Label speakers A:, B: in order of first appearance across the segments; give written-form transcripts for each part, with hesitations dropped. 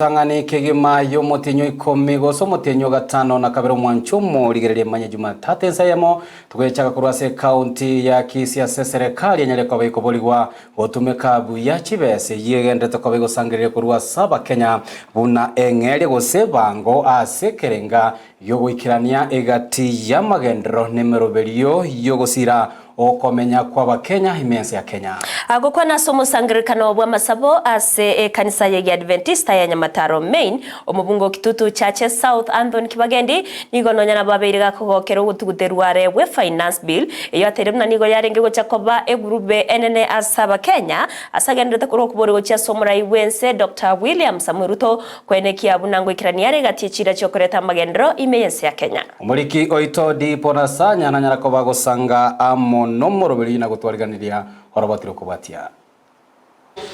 A: Tang'ani kegima y'omotienyi o ikomi gose omotienyi o gatano na kabere omwancho omorigereria emanye Jumatatu ensa eyemo togechaka korwa ase ekaunti ya Kisii ase eserekari enyare koba ekoborigwa gotumeka buya chibesa eyio egenderete koba egosangereria korwa ase abakenya buna eng'eria gose ebango ase ekerenga Y'ogoikerania egati y'amagenderero nemeroberio y'ogosira okomenya kw'Abakenya ime ense ya Kenya.
B: Agokwana ase omosangererekano bw'amasabo ase ekanisa y'Egiadventista ya Nyamataro Main, omobunge o Kitutu Chache South Anthony Kibagendi nigo nonya nabo abeire gakogokera ogotuguterwa are gwe Finance Bill eyio ateire buna nigo yarenge gocha koba egurube enene ase Abakenya ase agenderete korwa okobori gochia ase omorai bw'ense Doctor William Samoei Ruto Koenekia buna ngoikerania are egati echiira chi'okoreta amagenderero ime y'ense ya Kenya.
A: Omoriki oito Dipo Nasanya nanyara koba agosanga amo nomoroberi na gotwariganiria oroboti rokobwatia.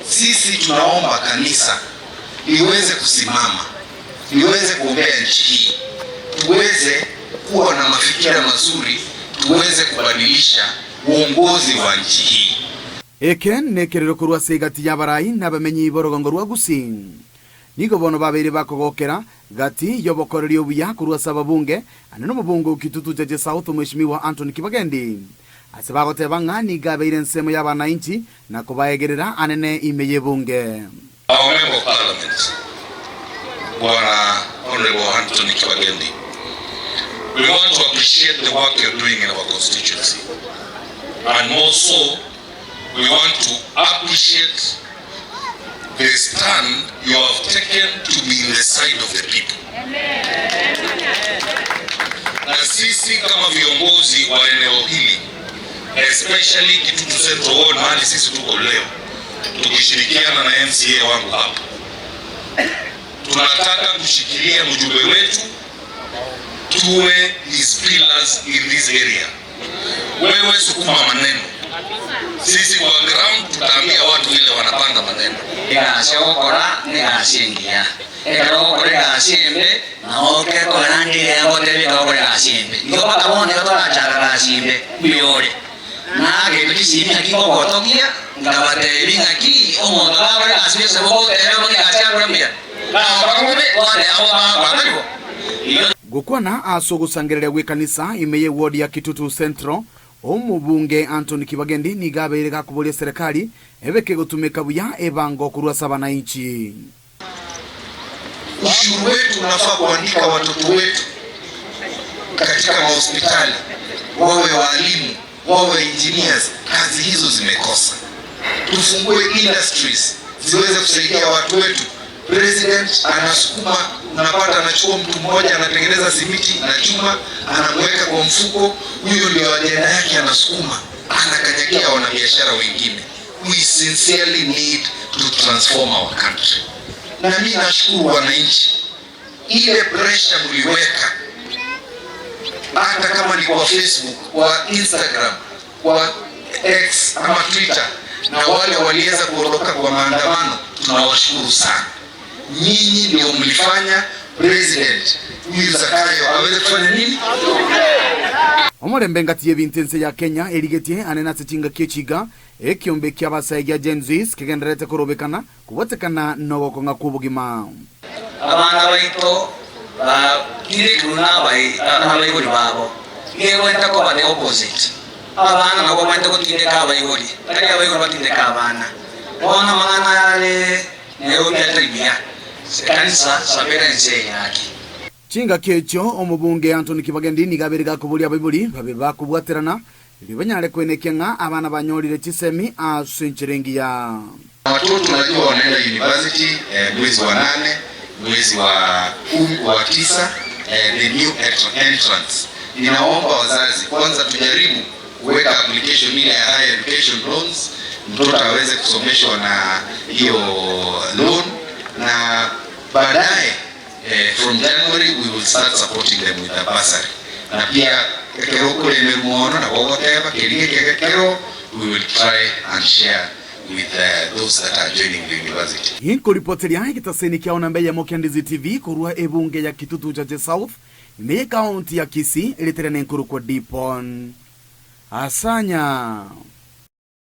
C: Sisi tunaomba kanisa liweze kusimama, liweze kuombea nchi hii, tuweze kuwa na mafikira mazuri, tuweze kubadilisha uongozi wa nchi hii.
D: Eke nekerero korwa ase egati y'abarai na abamenyi b'orogongo rwa Gusii. Nigo bono babeire bakogokera gati y'obokoreri obuya korwa ase ababunge, ande nomobunge o Kitutu Chache South Mweshimiwa Anthony Kibagendi, ase bagoteba ng'a nigo abeire ensemo y'abanainchi na kobaegerera anene ime y'ebunge.
C: Our Member of Parliament Bwana Honourable Anthony Kibagendi, we want to appreciate the work you're doing in our constituency and more so we want to appreciate the stand you have taken to be in the side of the people. Na sisi kama viongozi wa eneo hili especially Kitutu Central Ward mahali sisi tuko leo, tukishirikiana na MCA wangu hapa, tunataka kushikilia mjumbe wetu tuwe his pillars in this area. Wewe sukuma maneno, sisi kwa ground tutaambia watu vile wanapanga maneno.
E: Egasi ogokora negasi engiya, ekero ogokora egasi embe nao okekora naende iga ngotebia ekero ogokora egasi embe. Igo mpaka bono iga torachaka gasi embe mbuya ore. Naagete chisimi ng'aki ngogotogia, nkabatebia ng'aki omonto gakora egasi gose bogoteba buna egasi akore mbuya, gakora bobe gwateba bobe agakora tari bo? Igo.
D: Gokwana ase ogosangereria gw'ekanisa ime y'eward ya Kitutu Central, omobunge Anthony Kibagendi nigo abeire gakoboria eserekari ebeke gotumeka buya ebango korwa ase abanainchi.
C: Ushuru wetu unafaa kuandika watoto wetu katika mahospitali, wawe waalimu, wawe engineers. Kazi hizo zimekosa. Tufungue industries ziweze kusaidia watu wetu. President anasukuma, unapata anachukua mtu mmoja anatengeneza simiti na chuma, anamweka kwa mfuko, huyo ndio ajenda yake, anasukuma, anakanyagia wanabiashara wengine. We sincerely need to transform our country. Na mimi nashukuru wananchi, ile pressure mliweka, hata kama ni kwa Facebook, kwa Instagram, kwa X ama Twitter, na wale waliweza kuondoka kwa maandamano, tunawashukuru sana. Nyinyi ndio mlifanya president huyu Zakayo aweze kufanya nini?
D: Omorembe engati y'ebinto ense ya Kenya erigetie anene ase chingaki echiga, ekiombe ki'abasae gia Gen Zs kegendererete korobekana kobwatekana nogokong'a kw'obogima.
E: Abana baito batindekirwe nabaibori babo, nigo egwenerete koba the opposite. Abana nabwo babwenerete gotindeka abaibori, tari abaibori batindeke abana. Bono amang'ana aya are Nairobi atari buya, ekanisa sabera ense eye gaki.
D: Chingaki echio omobunge Anthony Kibagendi nigo abeire gakoboria abaibori babe bakobwaterana erio banyare koenekia ng'a abana banyorire chisemi ase enchera engiya.
C: Watoto najua wanaenda university mwezi wa nane, mwezi wa kumi, wa tisa the new entrants. Ninaomba wazazi kwanza tujaribu kuweka application ile ya higher education loans, mtoto aweze kusomeshwa na hiyo loan na baadaye from January we will start supporting them with a bursary na pia ekero okoremerwa mono nabo ogoteba keria ekege kero we will try and share with those that are joining the university.
D: Inkoripoteria egetaseni kiao namba eyemo kia Ndizi TV korwa ebunge ya Kitutu Chache South ime y'ekaunti ya Kisii eritere nenkorokwa Dipon Asanya.